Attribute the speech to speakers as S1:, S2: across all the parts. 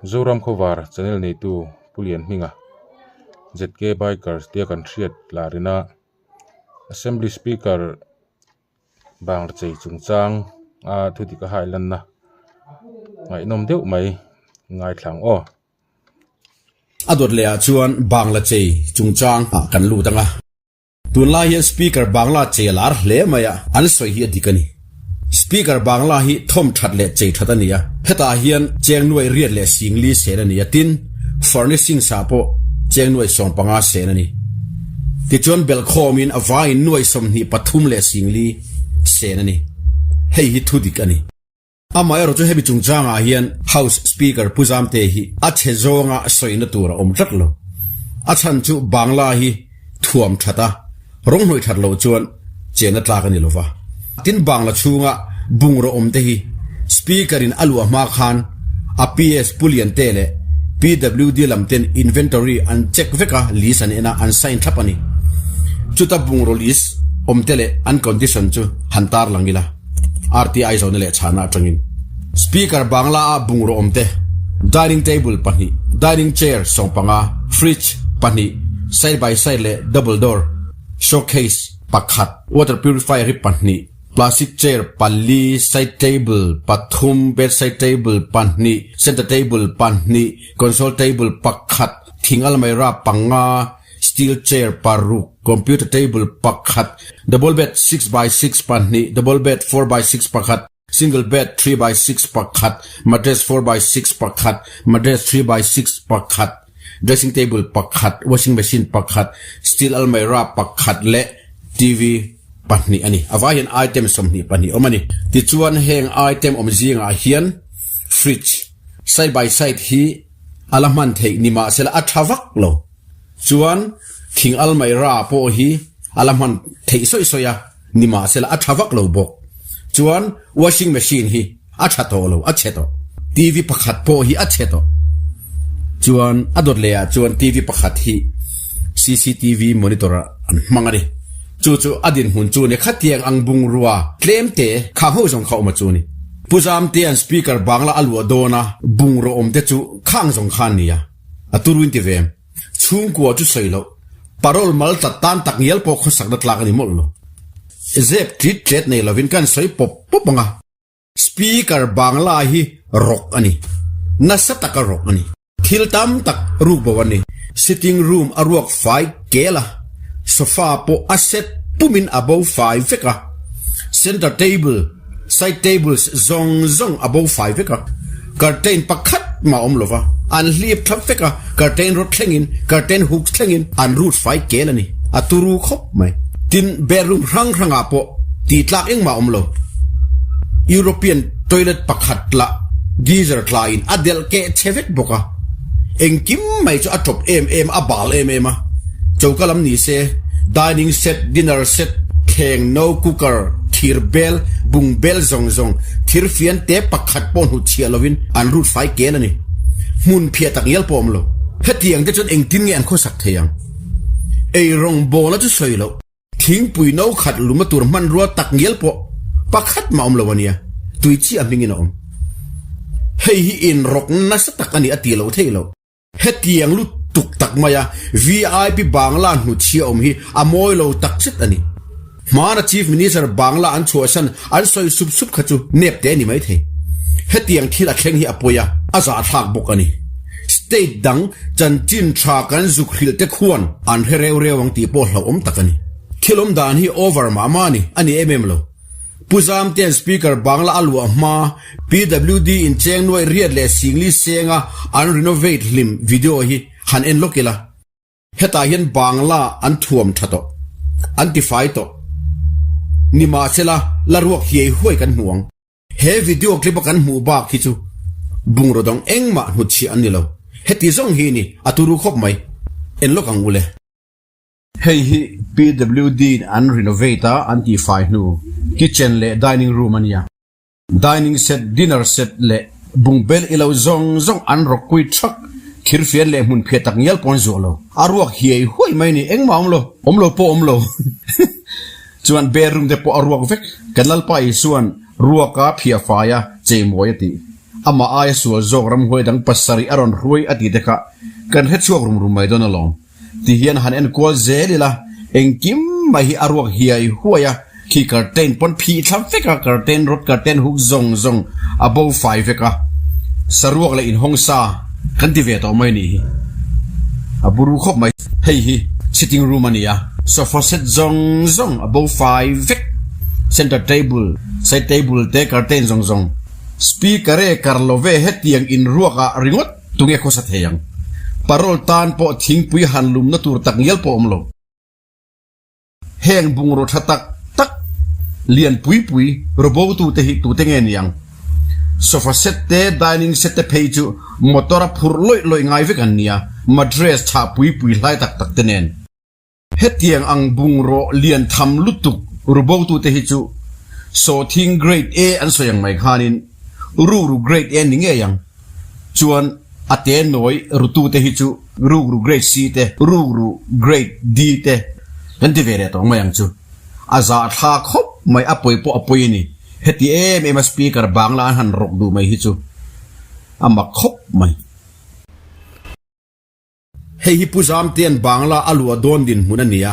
S1: Zoram Khawvar channel neitu Pu Lianhminga, ZK Bikers tia kan hriat larina Assembly Speaker bangla chei chungchang a thudik a hailanna ngaihnawm deuh mai ngaithla ang aw.
S2: A dawt leh ah chuan bangla chei chungchang ah kan lut ang a. Tunlai hian Speaker Bangla chei a lar hle mai a, an sawi hi a dik a ni. Speaker Bangla hi thawm that leh chei that a ni a, hetah hian cheng nuaih riat leh singli sen a ni a, tin, furnishings ah pawh cheng nuaih 15 sen a ni. Tichuan belhkhawmin a vaiin nuaih 23 leh singli sen a ni. Hei hi thu dik a ni. Amaherawh chu hemi chungchangah hian House Speaker Pu Zamte hi a chhe zawnga sawina tur a awm tlat lo. A chhan chu Bangla hi thuam that a, rawng hnawih that loh chuan chenna tlak a ni lova. Tin Bangla chhunga bungraw awm te hi Speaker in a luah hma khan a PS Pu Liante leh PWD lam ten inventory an check vek a, list an en a, an sign thlap a ni. Chuta bungraw list awm te leh an condition chu han tarlang ila. RTI zawhna leh chhahna atangin Speaker Bangla ah bungraw awm te, Dining table pahnih, Dining chair 15, Fridge pahnih, side by side leh double door, Showcase pakhat, Water purifier hi pahnih, Plastic chair pali, Side table pathum, Bedside table pahnih, Center table pahnih, Console table pakhat, Thing almaira panga, Steel chair paruk, computer table pakhat, double bed 6x6 pahnih, double bed 4x6 pakhat, single bed 3x6 pakhat, mattress 4x6 pakhat, mattress 3x6 pakhat, dressing table pakhat, washing machine pakhat, steel almaira pakhat leh TV pahnih a ni. A vai hian item 22 awm a ni. Tichuan heng item awm zingah hian fridge side by side hi a la hman theih ni mahsela a tha vak lo. Chuan thing almaira pawh hi a la hman theih sawi sawi a ni mahsela a tha vak lo bawk. Chuan washing machine hi a tha tawh lo, a chhe tawh. TV pakhat pawh hi a chhe tawh. Chuan a dawt leh ah chuan TV pakhat hi CCTV monitor ah an hmang a ni. Chu chu a dinhmun chu ni khatiang ang bungrua tlem te kha ho zawng kha awm a chu ni. Pu Zamtea'n speaker bangla a luah dawn a, bungraw awm te chu khang zawng khan nia. A turuin ti ve. Chhungkua chu sawi loh. Parole mal tlat tan tak ngial pawh khawsakna tlak a ni mawlh lo. Zep tlit tlet nei lovin kan sawi pawp pawp ang a. Speaker bangla hi rawk a ni. Nasa taka rawk a ni. Thil tam tak ruk bo a ni. Sitting room a ruak fai kel a, sofa pawh a set pumin a bo fai vek a. Center table, side tables zawng zawng a bo fai vek a. Curtain pakhat mah a awm lo va, an hlip thlap vek a, curtain rod thlengin, curtain hooks thlengin an rut fai kel a ni. A turu khawp mai. Tin, bedroom hrang hrangah pawh tih tlak engmah a awm lo. European toilet pakhat lah geyser tlain a delh keh chhe vek bawk a. Engkim mai chu a tawp em em a, a bal em em a. Choka lam ni se, dining set, dinner set, thleng, no, cooker, thir bel, bung bel zawng zawng, thir fian te pakhat pawh hnut chhiah lovin an rut fai kel a ni. Hmun phiah tak ngial pawh a awm lo. Hetiang te chuan engtin nge an khawsak thei ang? Eirawng bawla chu sawi loh. Thingpui no khat luma tur hmanrua tak ngial pawh pakhat mah awm lo a nia, tui chiah hmingin a awm. Hei hi inrawk nasa tak a ni a ti lo thei lo. Hetiang lutuk tak maia VIP Bangla hnutchhia awm hi a mawi lo tak zet a ni. Hmana Chief Minister Bangla an chhuahsan an sawi sup sup kha chu nep te a ni maithei. Hetiang thil a thleng hi a pawi a, a zahthlak bawk a ni. State dang chanchin tha kan zuk hrilh te khuan an hre reu reu ang tih pawh hlauhawm tak a ni. Thil awm dan hi over mah mah a ni, a ni em em lo. Pu Zamtea'n Speaker Bangla a luah hma PWD in cheng nuaih riat leh singli senga an renovate hlim video hi han en lawk ila. Hetah hian Bangla an thuam tha tawh, an tifai tawh. Nimahsela, la ruak hiai huai kan hmu ang. He video clip a kan hmuh bak hi chu bungraw dang engmah hnutchhiah an ni lo. Heti zawng hi ni, a turu khawp mai. En lawk ang ule. Hei hi PWD in an renovate a an tihfai hnu kitchen leh dining room a nia. Dining set, dinner set leh bungbel ilo zawng zawng an rawk kui thak, thirfian leh hmun phiah tak ngial pawh an zuah lo. A ruak hiai huai mai ni, engmah awm lo, awm lo pawh awm lo. Chuan bedroom te pawh a ruak vek. Kan Lalpa Isua'n ruaka phiah faia cheimawi a tih. Amah aia sual zawk ramhuai dang pasarih a rawn hruai a tih te kha kan hre chhuak rum rum mai dawn alawm. Ti hian han enkual zel ila, engkim mai hi a ruak hiai huai a, khi curtain pawn phih thla vek a, curtain rod, curtain hook zawng zawng a bo fai vek a, saruak leh inhawng sa kan ti ve tawh mai nih hi. A buru khawp mai. Hei hi sitting room a ni a, sofa set zawng zawng a bo fai vek, center table, side table te curtain zawng zawng, speaker e kar lo ve hetiang inruak ah ringawt. Tunge khawsa thei ang? Parole tan pawh thingpui han lumna tur tak ngial pawh awm lo. Heng bungraw tha tak tak lian pui pui robo tute hi tute nge ni ang? Sofa set te, dining set te phei chu motor a phurh lawih lawih ngai vek an nia, mattress chhah pui pui hlai tak tak te nen. Hetiang ang bungraw lian tham lutuk rubotute hi chu sawhthing grade A an sawi ang mai khanin rukru grade A ni ngei ang. Chuan a te nawi rutute hi chu rukru grade C te, rukru grade D te kan ti ve leh tawh mai ang chu. A zahthla khawp mai, a pawi pawh a pawi a ni. Heti em em a speaker bangla an han rawk duh mai hi chu a mak khawp mai. Hei hi Pu Zamtea'n Bangla a luah dawn dinhmun a ni a,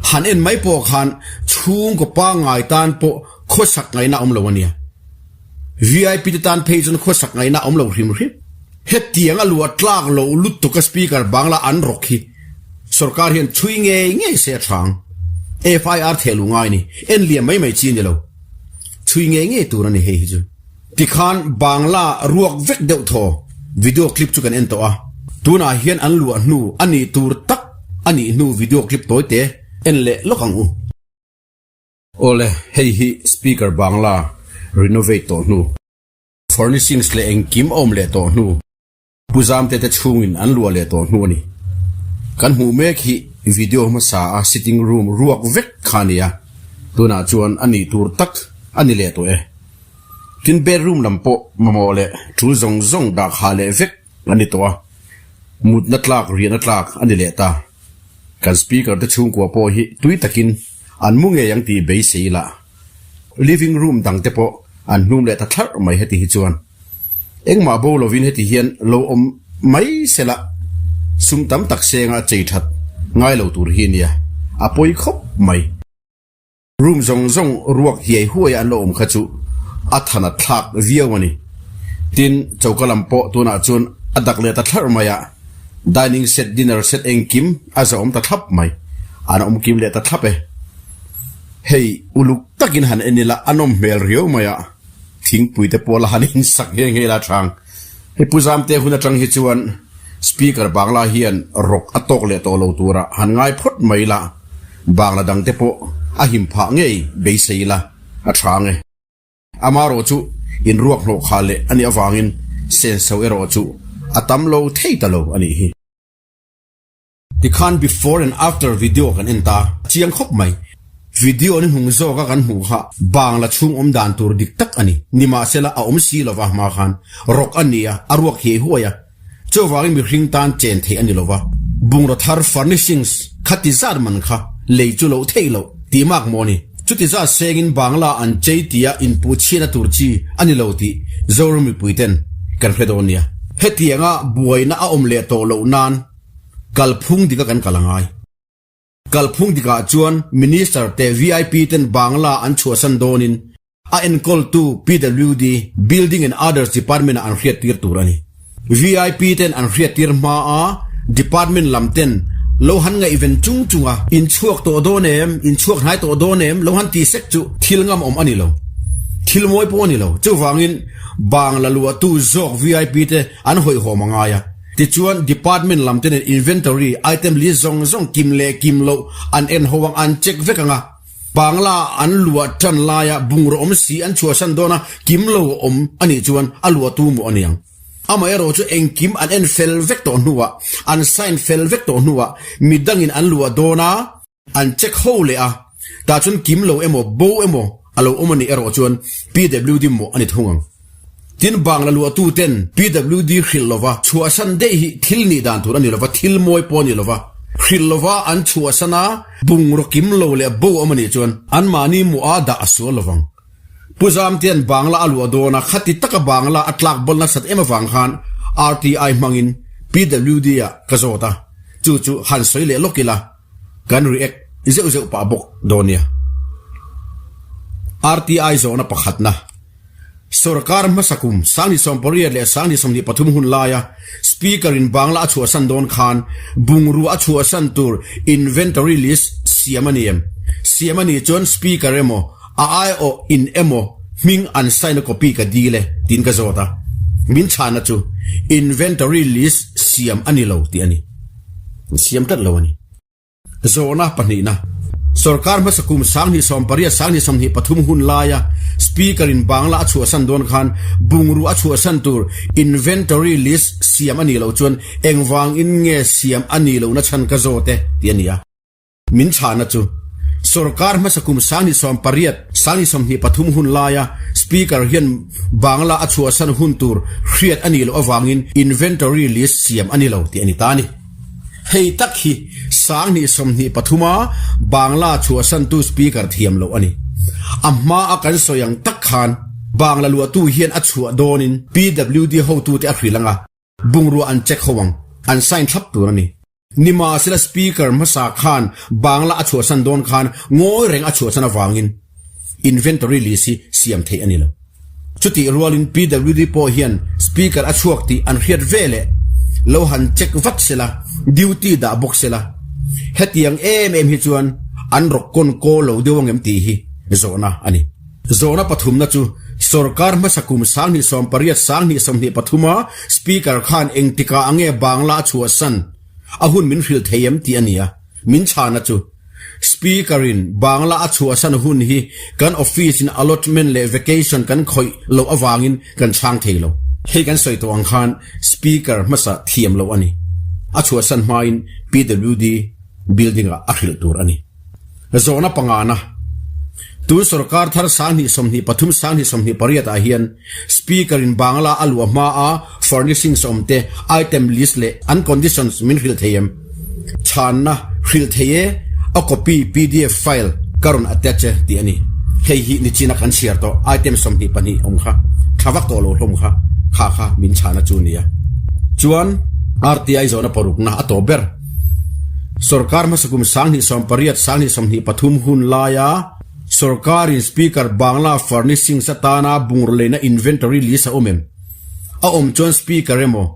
S2: han en mai pawh khan chhungkaw pangngai tan pawh khawsak ngaihna a awm lo a nia. VIP te tan phei chuan khawsak ngaihna a awm lo hrim hrim. Hetiang a luah tlak loh lutuk a Speaker Bangla an rawk hi sorkar hian chhui ngei ngei se a tha ang. FIR theh luh ngai a ni. En liam mai mai chi a ni lo. Chhui ngei ngei tur a ni hei hi chu. Tikhan Bangla ruak vek deuh thaw video clip chu kan en tawh a, tunah hian an luah hnu a nih tur tak a nih hnu video clip tawi te en leh lawk ang u. Awle, hei hi speaker Bangla renovate tawh hnu, furnishings leh engkim a awm leh tawh hnu. Pu Zamte te chhungin an luah leh tawh hnu a ni. Kan hmuh mek hi video hmasa a sitting room ruak vek kha a ni a, tunah chuan a nih tur tak a ni leh tawh e. Tin bedroom lam pawh mamawh leh tul zawng zawng dah khah leh vek a ni tawh a, mutna tlak riahna tlak a ni leh ta. Kan speaker te chhungkua pawh hi tui takin an mu ngei ang tih beisei ila living room dang te pawh an hnum leh ta thlarh mai heti hi chuan. Engmah bo lovin heti hian lo awm mai sela sum tam tak senga chei that ngai lo tur hi nia, a pawi khawp mai. Room zawng zawng ruak hiai huai an lo awm kha chu a than a thlak viau a ni. Tin, choka lam pawh tunah chuan a dak leh ta thlarh mai a, dining set, dinner set engkim a zahawm ta thlap mai, an awm kim leh ta thlap e. Hei, uluk takin han en ila a nawm hmel riau mai a. Thingpui te pawh la han insak nghe nghe la chang. Hei Pu Zamte hun atang hi chuan Speaker Bangla hian rawk a tawk leh tawh lo tura han ngai phawt mai la, Bangla dang te pawh a him phah ngei beisei la a tha nge. Amarawh chu inruak hnawh khah leh a nih avangin senso erawh chu a tam lo thei ta lo a nih hi. Tikhan before and after video kan en ta chiang khawp mai. Video ni hnung zawka kan hmuh kha Bangla chhung awm dan tur dik tak a ni. Nimahsela a awm si lova hma khan rawk a ni a, a ruak hiai huai a. Chuvangin mihring tan chen theih a ni lova. Bungraw thar furnishings kha ti zat man kha lei chu loh theih loh tih mak maw ni. Chuti zat sengin Bangla an chei tia inpuh chhiatna tur chi a ni lo tih Zoram mipuiten kan hre dawn nia. Hetianga buaina a awm leh tawh loh nan Kalphung dika kan kal a ngai. Kalphung dikah chuan Minister te VIP ten Bangla an chhuahsan dawnin a enkawltu PWD, Building and Others Department ah an hriattir tur a ni. VIP ten an hriattir hma a Department lam ten lo han ngaihven chung chung a, in chhuak tawh dawn em, in chhuak hnai tawh dawn em lo han ti sek chu thil ngam awm a ni lo. Thil mawi pawh a ni lo. Chuvangin Bangla luahtu zawk VIP te an hawihhawm a ngai a. Tichuan, Department lam te nen inventory, item list zawng zawng kim leh kim loh an en ho ang, an check vek ang a. Bangla an luah tan laia bungraw awm si an chhuahsan dawn a, kim lo awm a nih chuan a luahtu maw a ni ang. Amaherawh chu engkim an en fel vek tawh hnuah, an sign fel vek tawh hnuah midangin an luah dawn a, An check ho leh a, tah chuan kim lo emaw bo emaw a lo awm a nih erawh chuan PWD mawh a ni thung ang. Tin, Bangla luahtu ten PWD hrilh lova chhuahsan daih hi thil nih dan tur a ni lova, thil mawi pawh a ni lova, hrilh lova an chhuahsan a, bungraw kim lo leh bo awm a nih chuan anmahni mawh a dah a sual lovang. Pu Zamtea'n Bangla a luah dawn a, khati taka Bangla a tlak bawlh nasat em avang khan RTI hmangin PWD ah ka zawt a, chu chu han sawi leh lawk ila kan react zeuh zeuh pah bawk dawn nia. RTI zawhna pakhatna. Sorkar hmasa kum 2018 leh 2023 hun laia Speaker in Bangla a chhuahsan dawn khan bungrua a chhuahsan tur inventory list siam a ni em? Siam a nih chuan Speaker emaw a aiawh in emaw hming an sign a copy ka dil e tiin ka zawt a. Min chhana chu inventory list siam a ni lo tih a ni. Siam tlat lo a ni. Zawhna pahnihna, Sorkar hmasa kum 2018 2023 hun laia Speaker in Bangla a chhuahsan dawn khan bungrua a chhuahsan tur inventory list siam a nih loh chuan engvangin nge siam a nih lohna chhan ka zawt e tih a ni a. Min chhahna chu Sorkar hmasa kum 2018 2023 hun laia Speaker hian Bangla a chhuahsan hun tur hriat a nih loh avangin inventory list siam a ni lo tih a ni ta a ni. Hei tak hi 2023 a Bangla chhuahsantu Speaker thiam loh a ni. A hma a kan sawi ang tak khan Bangla luahtu hian a chhuah dawnin PWD hotute a hrilh ang a, bungrua an check ho ang, an sign thlap tur a ni. Nimahsela Speaker hmasa khan Bangla a chhuahsan dawn khan ngawi reng a chhuahsan avangin inventory list hi siam theih a ni lo. Chutih rualin PWD pawh hian Speaker a chhuak tih an hriat ve leh lo han check vat sela, duty dah bawk sela. Hetiang em em hi chuan an rawk kawn kaw lo deuh angem tih hi zawhna a ni. Zawhna pathumna chu sorkar hmasa kum 2018 2023 a Speaker khan engtikah ange Bangla a chhuahsan a hun min hrilh thei em tih a ni a, min chhana chu Speaker in Bangla a chhuahsan hun hi kan office in allotment leh vacation kan khawih loh avangin kan chhang thei lo. Hei kan sawi tawh ang khan Speaker hmasa thiam loh a ni. A chhuahsan hmain PWD building ah a hrilh tur a ni. Zawhna pangana, Tun sorkar thar 2023 2028 ah hian Speaker in Bangla a luah hma a furnishings awm te item list leh an conditions min hrilh thei em? Chhanna hrilh thei e, a copy pdf file ka rawn attach e tih a ni. Hei hi nichina kan chhiar tawh item 22 awm kha tha vak tawh lo hlawm kha kha kha min chhana chu nia. Chuan RTI zawhna parukna a tawp ber. Sorkar hmasa kum 2018 2023 hun laia sorkarin Speaker Bangla furnishings atana bungraw leina inventory list a awm em? A awm chuan Speaker emaw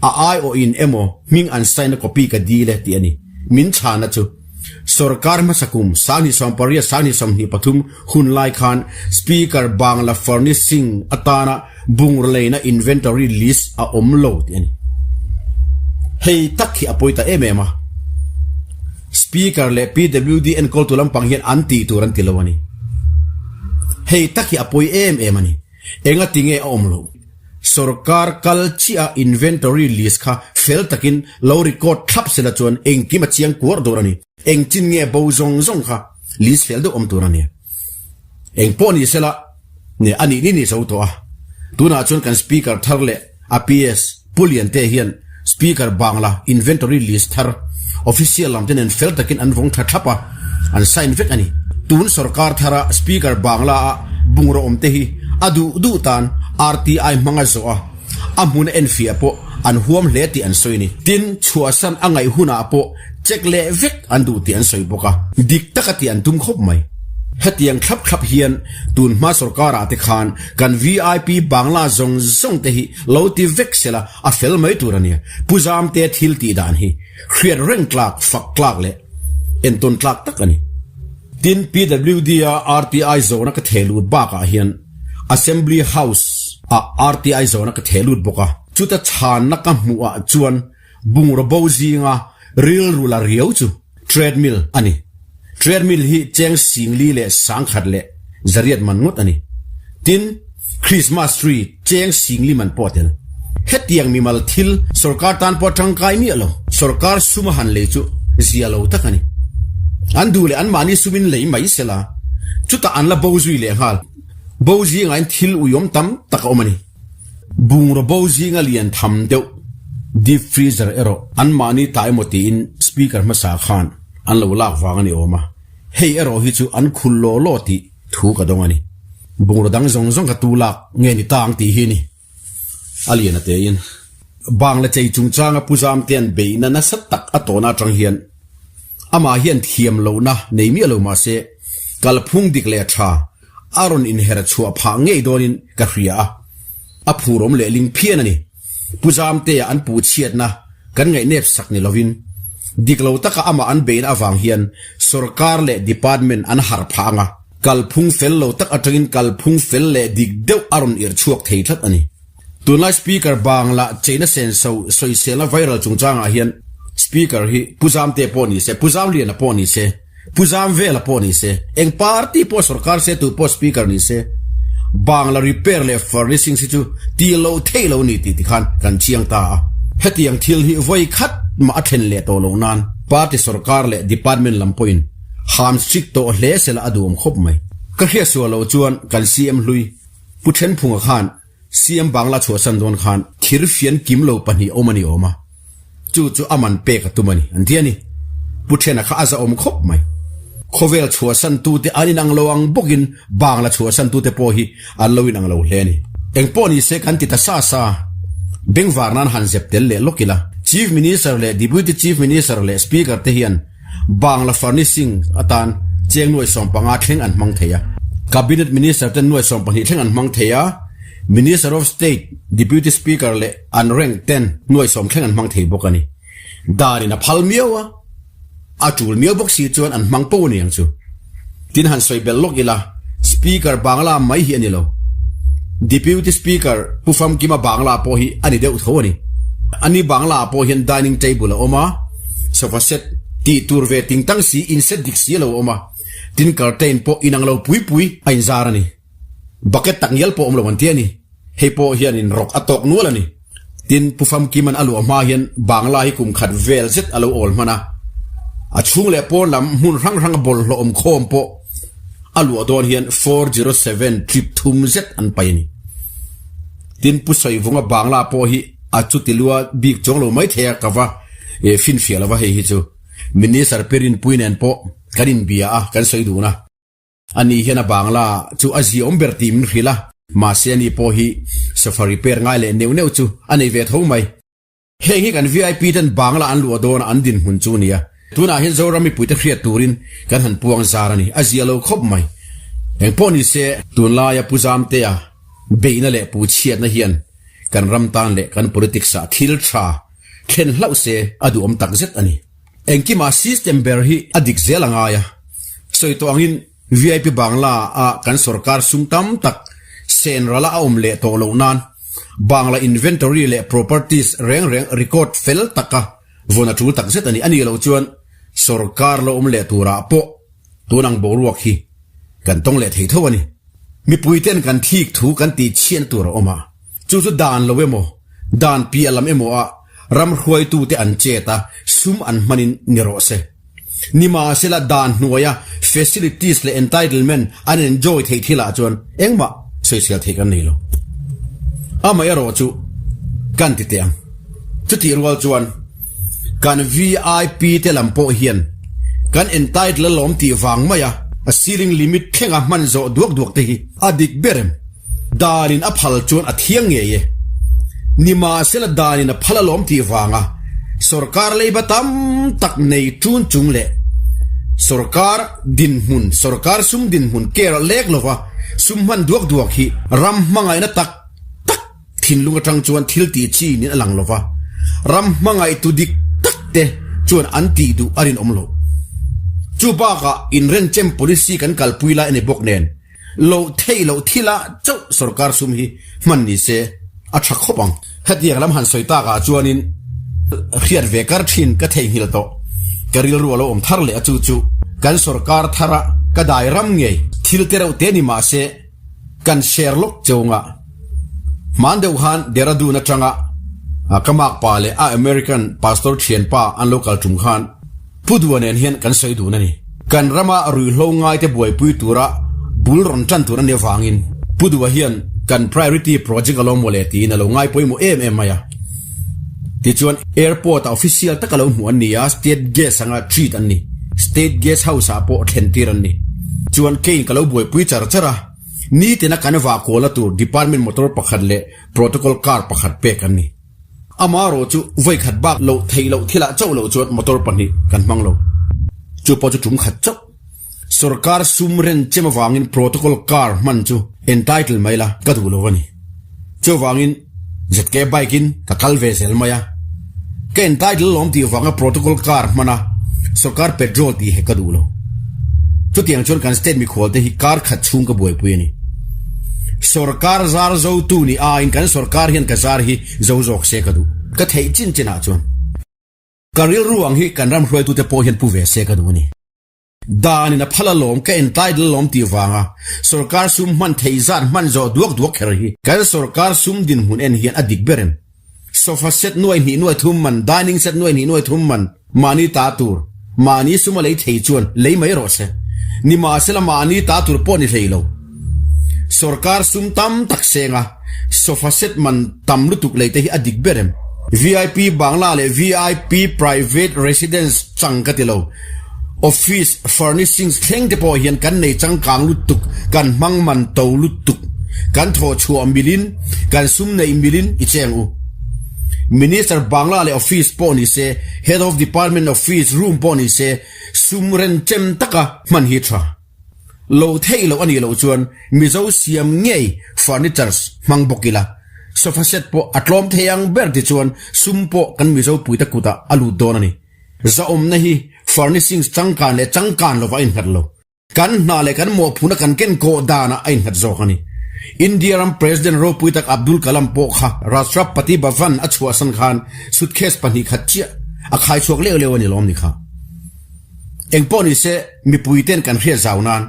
S2: a aiawhin emaw hming an sign a copy ka dil e tih a ni. Min chhana chu sorkar hmasa kum 2018 2023 hun lai khan Speaker Bangla furnishing atana bungraw leina inventory list a awm lo tih a ni. Hei tak hi a pawi ta em em a. Speaker leh PWD enkawltu lampang hian an tih tur an ti lo a ni. Hei tak hi a pawi em em a ni. Enga tinge a awm loh? Sorkar kal chiah a inventory list kha fel takin lo record thlap sela chuan engkim a chiang kuar tur a ni. Engchin nge bo zawng zawng kha list fel deuh awm tur a ni. Eng pawh ni sela ne a nih ni ni zo tawh a. Tunah chuan kan Speaker thar leh a PS Pu Liante hian Speaker Bangla inventory list thar official lam te nen fel takin an vawng tha thlap a, an sign vek a ni. Tun sorkar thara Speaker Bangla a bungraw awm te hi a duh duh tan RTI hmanga zawh a, a hmun a enfiah pawh an huam hle tih an sawi a ni. Tin, chhuahsan a ngaih hunah pawh Check leh vek an duh tih an sawi bawk a, dik taka tih an tum khawp mai. Hetiang thlap thlap hian tun hma sorkarah te khan kan vip Bangla zawng zawng te hi lo ti vek sela a fel mai tur a nia. Pu Zamte thil tih dan hi hriat reng tlak, fak tlak leh entawn tlak tak a ni. Tin, PWD a RTI zawhna ka theh lut bakah hian Assembly House ah RTI zawhna ka theh lut bawk a, chuta chhanna ka hmuh ah chuan Bungraw bo zinga rilru la riau chu treadmill a ni. Treadmill hi cheng singli leh sangkhat leh zariat man ngawt a ni. Tin, Christmas tree cheng singli man pawh a tel. Hetiang mimal thil sorkar tan pawh tangkai miah lo. Sorkar sum a han lei chu zia lo tak a ni. An duh leh anmahni sumin lei mai sela, chutah an la bo zui leh nghal. Bo zingain thil uiawm tam tak a awm a ni. Bungraw bo zinga lian tham deuh deep freezer erawh anmahni ta emaw tiin speaker hmasa khan an lo lak vang a ni awm a, hei erawh hi chu an khul law law tih thu ka dawng a ni. Bungraw dang zawng zawng kha tu lak nge ni ta ang tih hi ni. A lian a tein. Bangla chei chungchanga Pu Zamtea'n beihna nasa tak a tawhna atang hian amah hian thiam lohna nei miah lo mahse kalphung dik leh tha a rawn inher chhuah phah ngei dawnin ka hria a, a phurawm leh ling phian a ni. Pu Zamtea an puh chhiatna kan ngaihnep sak ni lovin dik lo taka amah an beihna avang hian sorkar leh department an harh phah ang a. Kalphung fel lo tak atangin kalphung fel leh dik deuh a rawn irh chhuak thei tlat a ni. Tunlai Speaker Bangla cheina senso sawiselna viral chungchangah hian Speaker hi Pu Zamte pawh ni se, Pu Zamliana pawh ni se, Pu Zamvela pawh ni se, eng party pawh sorkar se tu pawh Speaker ni se, Bangla repair leh furnishing hi chu ti lo thei lo ni tih tikhan kan chiang ta a. Hetiang thil hi vawi khat mah a thlen leh tawh loh nan party sorkar leh department lam pawhin Ham strict tawh hle sela a duhawm khawp mai. Ka hriat sual loh chuan kan CM hlui Pu Thenphunga khan CM Bangla chhuahsan dawn khan thir fian kim lo pahnih awm a ni awm a, chu chu a man pek a tum a ni an ti a ni. Pu Thena kha a zahawm khawp mai. Khawvel chhuahsan tute an inang lo ang bawkin Bangla chhuahsan tute pawh hi an lo inang lo hle a ni. Engpawh ni se kan ti ta sa sa, bengvar nan han zep tel leh lawk ila. Chief Minister leh Deputy Chief Minister leh Speaker te hian Bangla furnishing atan cheng nuai 15 thleng an hmang thei a. Cabinet Minister ten nuai 12 thleng an hmang thei a, Minister of State, Deputy Speaker leh an rank ten nuai 10 thleng an hmang thei bawk a ni. Danin a phal miau a, a tul miau bawk si chuan an hmang po a ni ang chu. Tin han sawi belh lawk ila, Speaker Bangla mai hi a ni lo. Deputy Speaker Pu Famkima Bangla pawh hi a ni deuh tho a ni. Ani Bangla ah pawh hian dining table a awm a, sofa set tih tur ve ting tang si in set dik si a lo awm a, tin curtain pawh inang lo pui pui a inzar a ni. Bucket tak ngial pawh awm lo an ti a ni. Hei pawh hianin rawk a tawk nual a ni. Tin, Pu Famkima'n a luah hma hian Bangla hi kum khat vel zet a lo awl hman a. A chhung leh pawn lam hmun hrang hranga bawlhhlawh awm khawm pawh a luah dawn hian 407 trip thum zet an pai a ni. Tin, Pu Sawivunga Bangla pawh hi a chuti lua bik chuang lo mai thei a, ka va finfiah lo va hei hi chu Minister Pirinpui nen pawh kan inbia a, kan sawi dun a. Ani hian a Bangla chu a ziaawm ber tih min hrilh a, mahse ani pawh hi sofa repair ngai leh neuh neuh chu a nei ve tho mai. Heng hi kan VIP ten Bangla an luah dawn a an dinhmun chu nia. Tunah hian Zoram mipuite hriat turin kan han puang zar a ni, a zia lo khawp mai. Engpawh ni se, tunlaia Pu Zamtea beihna leh Pu chhiatna hian kan ram tan leh kan politics ah thil tha thlen hlauh se a duhawm takzet a ni. Engkimah system ber hi a dik zel a ngai a, sawi tawh angin vip Bangla ah kan sorkar sum tam tak sen rala a awm leh tawh loh nan Bangla inventory leh properties reng reng record fel taka vawn a tul tak zet a ni. A nih loh chuan sorkar lo awm leh turah pawh tun ang boruak hi kan tawng leh thei tho a ni. Mipui ten kan thik thu kan tih chhiatna tur a awm a, chu chu dan lo emaw, dan piah lam emaw ah Ram hruaitute an chet a, sum an hmanin ni rawh se. Nimahsela dan hnuaia facilities leh entitlement an enjoy theih thilah chuan engmah sawisel theih kan nei lo. Amaherawh chu kan ti teh ang. Chutih rual chuan kan VIP te lam pawh hian kan entitle alawm tih vang maia a ceiling limit thlenga hman zawh duak duak te hi a dik ber em? Danin a phal chuan a thiang ngei e. Nimahsela danin a phal alawm tih vanga sorkar leiba tam tak nei ṭun chung leh sorkar dinhmun, sorkar sum dinhmun care lek lova sum hman duak duak hi ram hmangaihna tak tak thinlung atang chuan thil tih chi niin a lang lova, ram hmangaihtu dik tak te chuan an tih duh a rinawm lo. Chu bakah inrenchem policy kan kalpui lai a ni bawk nen, Loh theih loh thila chauh sorkar sum hi hman ni se a tha khawp ang. Hetiang lam han sawi takah chuanin hriat ve kar thin ka theihnghilh tawh. Ka rilru a lo awm thar leh a chu chu kan sorkar thara ka dai ram ngei thil te reuh te ni mah se kan share lawk cheunga hman deuh khan Dehradun atanga ka makpa leh a American pastor thianpa an lo kal tum khan Pu Dua nen hian kan sawi dun a ni. Kan rama ruihhlo ngaite buaipui tura bul rawn tan tur a nih avangin Pu Dua hian kan priority project a lo maw le tiin a lo ngai pawimawh em em mai a. Tichuan airport ah official taka lo hmuh an ni a, state guest anga treat an ni. State guest house ah pawh thlen tir an ni. Chuan keiin ka lo buaipui char char a. Nitina kan vah kualna tur department motor pakhat leh protocol car pakhat pek an ni. Amaherawh chu vawi khat bak loh theih loh thilah chauh loh chuan motor pahnih kan hmang lo. Chu pawh chu tum khat chauh. Sorkar sum ren chem avangin protocol car hman chu entitle mai la ka duh lo a ni. Chuvangin ZK bike in ka kal ve zel mai a. Ka entitle lawm tih vanga protocol car hman a sorkar petrol tih hek ka duh lo. Chutiang chuan kan state mikhual te hi kar khat chhung ka buaipui a ni. Sorkar zar zotu ni aiin kan sorkar hian ka zar hi zo zawk se ka duh. Ka theih chin chinah chuan ka rilru ang hi kan ram hruaitute pawh hian pu ve se ka duh a ni. Danin a phal alawm, ka entitle alawm tih vanga sorkar sum hman theih zat hman zawh duak duak kher hi kan sorkar sum dinhmun en hian a dik ber em? Sofa set nuai hnih nuai thum man, dining set nuai hnih nuai thum man, mahni ta tur, mahni sum a lei thei chuan lei mai rawh se. Nimahsela mahni ta tur pawh ni hlei lo. Sorkar sum tam tak senga sofa set man tam lutuk lei te hi a dik ber em? VIP bangla leh VIP private residence chang ka ti lo. Office furnishings thleng te pawh hian kan nei changkang lutuk, kan hmang man to lutuk, kan thawh chhuah milin, kan sum neih milin i cheng u. Minister bangla leh office pawh ni se, Head of Department office room pawh ni se, sum renchem taka hman hi tha. Lo theih loh a nih loh chuan Mizo siam ngei furnitures hmang bawk ila, sofa set pawh a tlawm thei ang ber ti chuan sum pawh kan Mizo puite kutah a lut dawn a ni. Zahawmna hi furnishings changkan leh changkan lovah a innghat lo. Kan hna leh kan mawhphurhna kan ken kawh danah a innghat zawk a ni. India ram President ropui tak Abdul Kalam pawh kha Rashtrapati Bhavan a chhuahsan khan suitcase pahnih khat chiah a khai chhuak leuh leuh a ni lawm ni kha. Engpawh ni se mipui ten kan hriat zau nan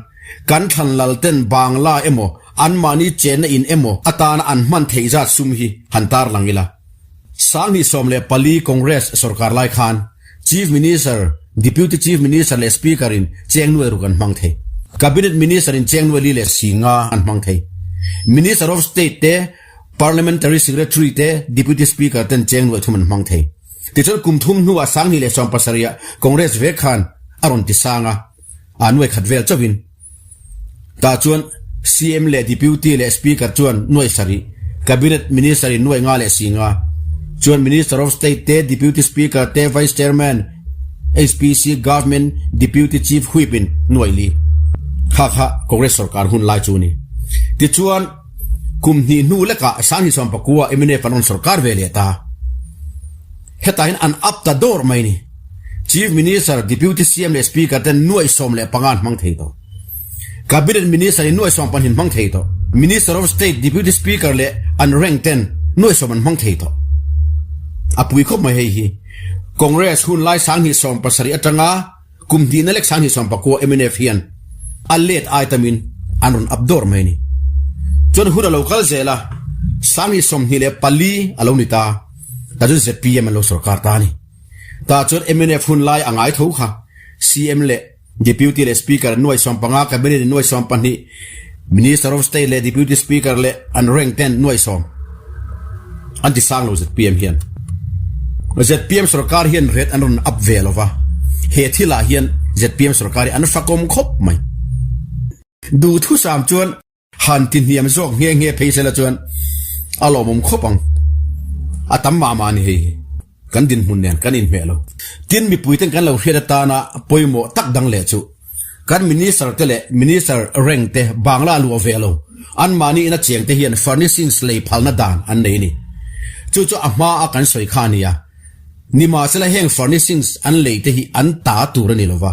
S2: kan thlan lal ten Bangla emaw anmahni chenna in emaw atana an hman theih zat sum hi han tarlang ila. 2014 Congress sorkar lai khan Chief Minister, Deputy Chief Minister leh Speaker in cheng nuai ruk an hmang thei. Cabinet Minister in cheng nuai li leh si nga an hmang thei. Minister of State te, Parliamentary Secretary te, Deputy Speaker ten cheng nuai thum an hmang thei. Tichuan kum thum hnuah 2017 ah Congress vek khan a rawn ti sang a, aa nuai khat vel chauhin. Tah chuan CM leh Deputy leh Speaker chuan nuai sarih, Cabinet Minister in nuai nga leh si nga. Chuan Minister of State te, Deputy Speaker te, Vice Chairman, HPC, Government Deputy Chief Whip in nuai li. Kha kha Congress sorkar hun lai chu a ni. Tichuan kum hnih hnu lekah 2019 ah mnf an rawn sorkar ve leh ta. Hetah hian an up ta dawr mai a ni. Chief Minister, Deputy CM leh Speaker ten nuai 15 an hmang thei tawh. Cabinet Minister in nuai 12 an hmang thei tawh. Minister of State, Deputy Speaker leh an rank ten nuai sawm an hmang thei tawh. A pui khawp mai hei hi. Congress hun lai 2017 atanga kum hnihna lek 2019 mnf hian a let ai tamin an rawn up dawr mai a ni. Chuan hun a lo kal zel a, 2024 a lo ni ta, tah chuan zpm an lo sorkar ta a ni. Tah chuan mnf hun lai a ngai tho kha. CM leh Deputy leh Speaker nuai 15, Cabinet in nuai 12, Minister of State leh Deputy Speaker leh an rank ten nuai sawm an ti sang lo zpm hian. Zpm sorkar hian rate an rawn up ve lova, he thilah hian zpm sorkar hi an fakawm khawp mai. Duhthusam chuan Han ti hniam zawk nghe nghe phei sela chuan a lawmawm khawp ang. A tam mah mah a ni hei hi. Kan dinhmun nen kan inhmeh lo. Tin, mipuiten kan lo hriat atana pawimawh tak dang leh chu kan Minister te leh Minister rank te Bangla luah ve lo, anmahni ina cheng te hian furnishings lei phalna dan an nei a ni. Chu chu a hma a kan sawi kha a nia. Nimahsela heng furnishings an lei te hi an ta tur a ni lova.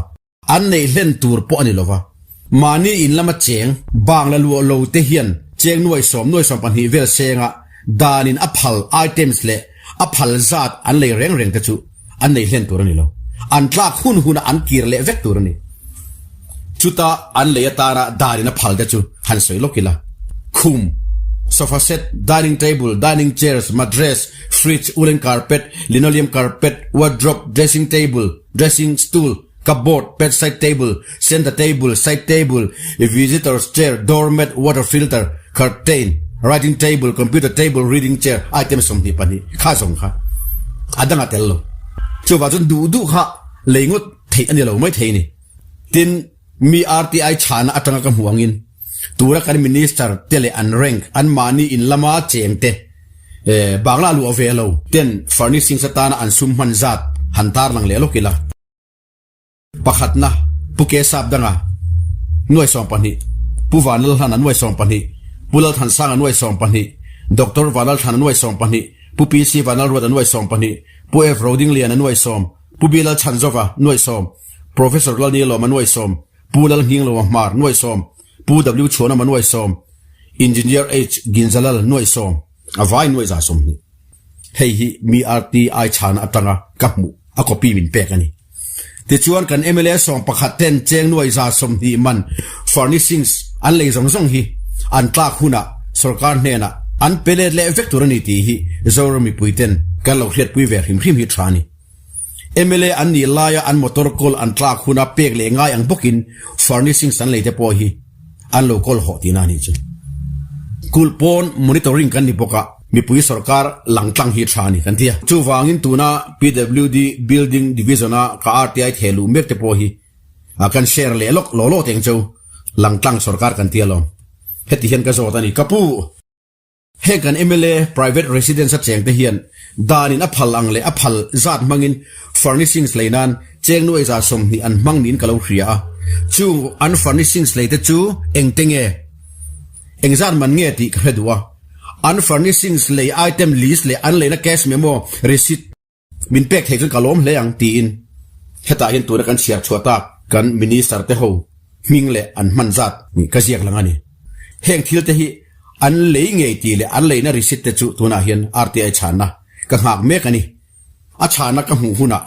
S2: An neih hlen tur pawh a ni lova, mahni in lama cheng bang la luah lo te hian cheng nuai sawm nuai sawm pahnih vel senga danin a phal items leh a phal zat an lei reng reng te chu an neih hlen tur a ni lo. An tlak hun huna an kir leh vek tur a ni. Chuta an lei atana danin a phal te chu han sawi lawk ila, khum, sofa set, dining table, dining chairs, mattress, fridge, woolen carpet, linoleum carpet, wardrobe, dressing table, dressing stool, cupboard, bedside table, center table, side table, visitor's chair, doormat, water filter, curtain, writing table, computer table, reading chair, item 22 kha zawng kha a dang a tel lo. Chuvah chuan duh duh kha lei ngawt theih a ni lo mai thei a ni. Tin, mi RTI chhana atanga ka hmuh angin. Tura kan Minister te leh an rank an mahni in lama cheng te Bangla luah ve lo ten furnishings atana an sum hman zat han tarlang leh lawk ila. Pakhatna, Pu Ke Sap Danga, nuai 12, Pu Vanlalhlana nuai 12, Pu Lalthansanga nuai 12, Doctor Vanlalthlana nuai 12, Pu PC Vanlalruata nuai 12, Pu F Rodingliana nuai 10, Pu B Lalchhanzova nuai 10, Professor Lalnilawma nuai 10, Pu Lalnghinglova Hmar nuai 10, Pu W Chhuanawma nuai 10, Engineer H Ginzalal nuai 10, a vai nuai 120. Hei hi mi RTI chhana atanga ka hmuh a copy min pek a ni. Tichuan kan mla 11 ten cheng nuai 120 man furnishings an lei zawng zawng hi an tlak hunah sorkar hnenah an pe let leh vek tur a ni tih hi Zoram mipui ten kan lo hriatpui ve hrim hrim hi tha a ni. Mla an nih laia an motor kawl an tlak huna pek leh ngai ang bawkin furnishings an lei te pawh hi an lo kawl hawh tihna a nih chu. Kulh pawn monitoring kan ni bawk a, mipui sorkar lang tlang hi tha a ni kan ti a. Chuvangin tuna PWD Building Division-a ka RTI theh luh mek te pawh hi kan share leh lawk law law teng chu lang tlang sorkar kan ti alawm. Heti hian ka zawt a ni, Ka pu! Heng kan mla private residence a cheng te hian danin a phal ang leh a phal zat hmangin furnishings lei nan cheng nuai 120 an hmang niin ka lo hria a. Chung an furnishings lei te chu engte nge? Engzat man nge tih ka hre duh a. An furnishings lei item list leh an leina cash memo receipt Min pek thei chuan ka lawm hle ang tiin hetah hian tuna kan chhiar chhuah tak kan Minister te ho hming leh an hman zat ka ziak lang a ni. Heng thil te hi an lei ngei tih leh an leina receipt te chu tunah hian RTI chhanna ka nghak mek a ni. A chhanna ka hmuh hunah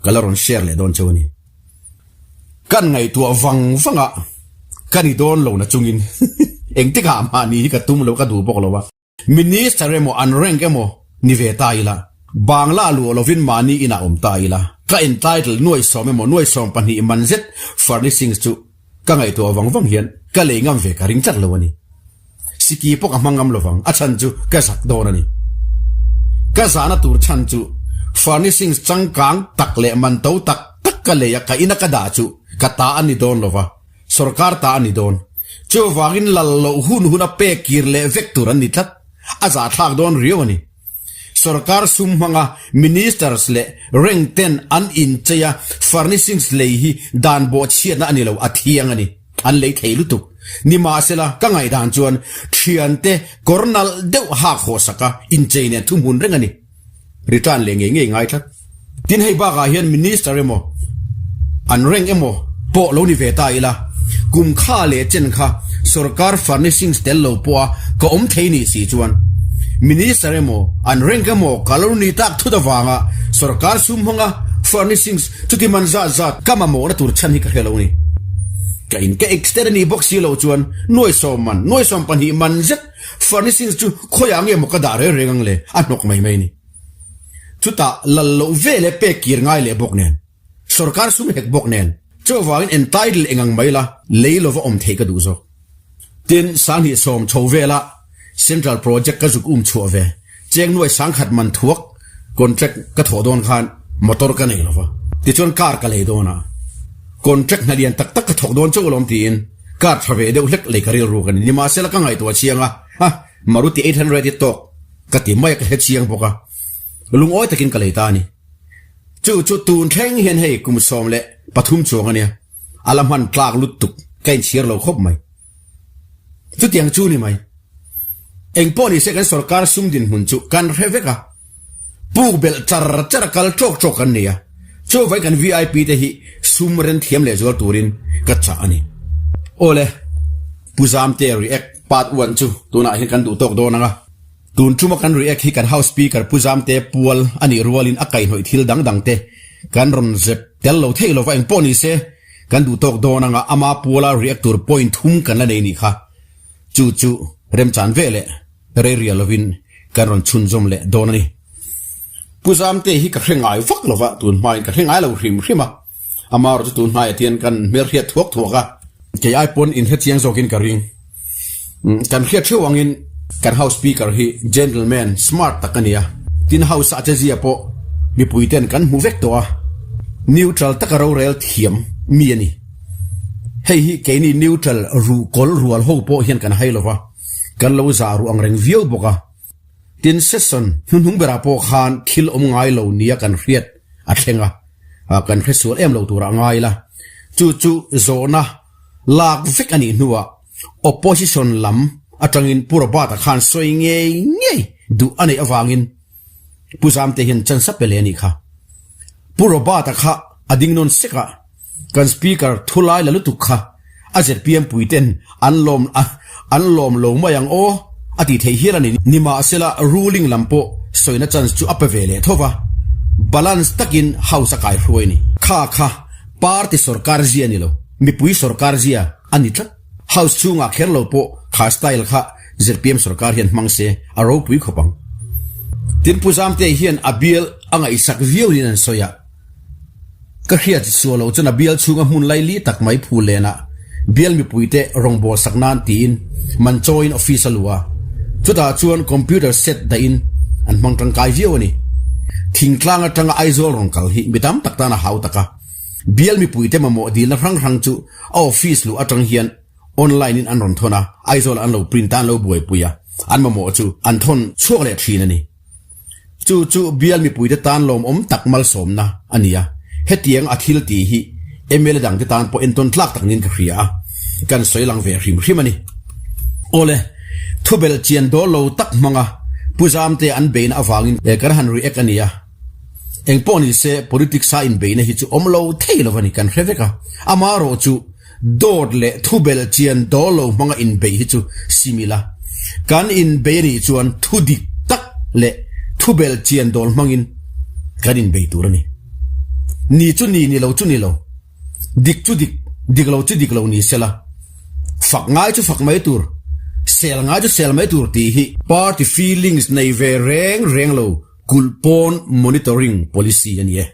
S2: ka la rawn share leh dawn cheu a ni. Kan ngaihtuah vang vang a, ka ni dawn lo na chungin engtikah mahni hi ka tum lo ka duh bawk lo a. Minister emaw an rank emaw ni ve ta ila, Bangla luah lovin mahni inah awm ta ila, ka entitle nuai 10 emaw nuai 12 man zet furnishings chu ka ngaihtuah vang vang hian ka lei ngam ve ka ring tlat lo a ni. Siki pawh ka hmang ngam lovang, a chhan chu ka zak dawn a ni. Ka zahna tur chhan chu furnishings changkang tak leh man to tak tak ka lei a ka ina ka dah chu ka ta a ni dawn lova, Sorkar ta a ni dawn. Chuvangin lal loh hun huna pek kir leh vek tur an ni tlat. A zahthlak dawn riau a ni. Sorkar sum hmanga Ministers leh rank ten an inchei a, furnishings lei hi dan bawhchhiatna a ni lo, a thiang a ni. An lei thei lutuk. Nimahsela, ka ngaihdan chuan thiante kawr nalh deuh hak hawhsak a, inchei nen thuhmun reng a ni. Return leh ngei ngei ngai tlat. Tin hei bakah hian Minister emaw an rank emaw pawh lo ni ve ta ila, kum kha leh chen kha sorkar furnishings tel lo pawha ka awm thei nih si chuan Minister emaw an rank emaw ka lo ni tak thut avanga sorkar sum hmanga furnishings chuti man zat zat ka mamawhna tur chhan hi ka hre lo ni. Ka in ka extend a nih bawk si loh chuan nuai 10 man, nuai 12 man zet Furnishings chu khawiah nge maw ka dah reng reng ang le? A hnawk mai mai ni. Chutah lal loh ve leh pek kir ngai leh bawk nen, sorkar sum hek bawk nen, chuvangin entitle eng ang mai la lei lova awm theih ka duh zawk. Tin, 2010 chho vela Central Project ka zuk um chhuah ve, cheng nuai 10,000 man thuak contract ka thawh dawn khan motor ka nei lova, tichuan car ka lei dawn a, contract hna lian tak tak ka thawk dawn chauh alawm tiin, Car tha ve deuh hlek lei ka rilru ka ni. Nimahsela ka ngaihtuah chiang a, ha, Maruti 800 hi tawk ka ti mai a, ka hre chiang bawk a. Lungawi takin ka lei ta a ni. Chu chu tun thleng hian hei kum 13 chuang a nia, a la hman tlak lutuk ka inchhir lo khawp mai. Chutiang chu ni mai. Engpawh nise kan sorkar sum dinhmun chu kan hre vek a. Puk belh char char a kal tawk tawk kan nei a, chuvai kan vip te hi sum ren thiam leh zual turin ka chah a ni. Awle, Pu Zamte react part one chu tunah hian kan duh tawk dawn ang a, tun tuma kan react hi kan House Speaker Pu Zamte pual a nih rualin a kaihhnawih thil dang dang te kan rawn zep tel lo thei lova engpawh ni se kan duh tawk dawn ang a, ama puala react tur point thum kan la nei nih kha chu chu remchan ve leh. Rei rial lovin kan rawn chhunzawm leh dawn a ni. Pu Zamte hi ka hre ngai vak lova, tun hmain ka hre ngai lo hrim hrim a. Amaherawhchu tun hnaiah tian kan hmelhriat thuak thuak a, kei ai pawn inhre chiang zawkin ka ring. Kan hriat hreuh angin kan House Speaker hi gentleman smart tak a ni a, tin House a chezia pawh mipui ten kan hmu vek tawh a, neutral taka rorel thiam mi a ni. Hei hi keini neutral ruhkawl rual ho pawh hian kan hai lova, kan lo zah ruh ang reng viau bawk a. Tin, session hnuhnung berah pawh khan thil awm ngai lo nia kan hriat a thleng a, kan hre sual em lo turah ngai la. Chu chu zawhna lak vek a nih hnuah opposition lam atangin Pu Robert-a khan sawi ngei ngei duh a neih avangin Pu Zamte hian chance a pe leh a nih kha. Pu Robert-a kha a ding nawn sek a, kan Speaker thu lai la lutuk kha a zpm pui ten an lawm an lawm lo mai ang aw a tih theih hial a ni. Nimahsela ruling lam pawh sawina chance chu a pe ve leh tho va, balance takin House a kai hruai a ni. Kha kha party sorkar zia a ni lo, mipui sorkar zia a ni tlat. House chhungah kher lo pawh kha style kha zpm sorkar hian hmang se a ropui khawp ang. Tin Pu Zamte hian a bial a ngaihsak viau niin an sawi a, ka hriat sual lo chuan a bial chhunga hmun laili tak mai phu lenah bial mipuite rawngbâwl sak nan tiin man chawiin office a luh a, chutah chuan computer set dahin an hmang tangkai viau a ni. Thingtlang atanga Aizawl rawn kal hi mi tam tak tan a hau tak a, bial mipuite mamawh dilna hrang hrang chu A office luh atang hian online in an rawn thawn a, Aizawl an lo print a, an lo buaipui a, an mamawh chu an thawn chhuak leh thin a ni. Chu chu bial mipuite tan lawmawm tak malsawmna a ni a, hetiang a thil tih hi mla dangte tan pawh entawn tlak tak niin ka hria a, kan sawi lang ve hrim hrim a ni. Awle, thubelh chian dawl lo tak hmanga Pu Zamte an beina avangin kan han react a ni a. Eng pawh ni se politics a inbeihna hi chu awm lo thei lo a ni kan hre vek a, amaherawh chu dawt leh thubelh chian dawl lo hmanga inbeih hi chu sim ila, kan inbei a nih chuan thu dik tak leh thubelh chian dawl hmangin kan inbei tur a ni. Ni chu ni, ni lo chu ni lo. Dik chu dik, dik lo chu dik lo ni sela, fak ngai chu fak mai tur, sel ngai chu sel mai tur tih hi party feelings nei ve reng reng lo kulh pawn monitoring policy a ni e.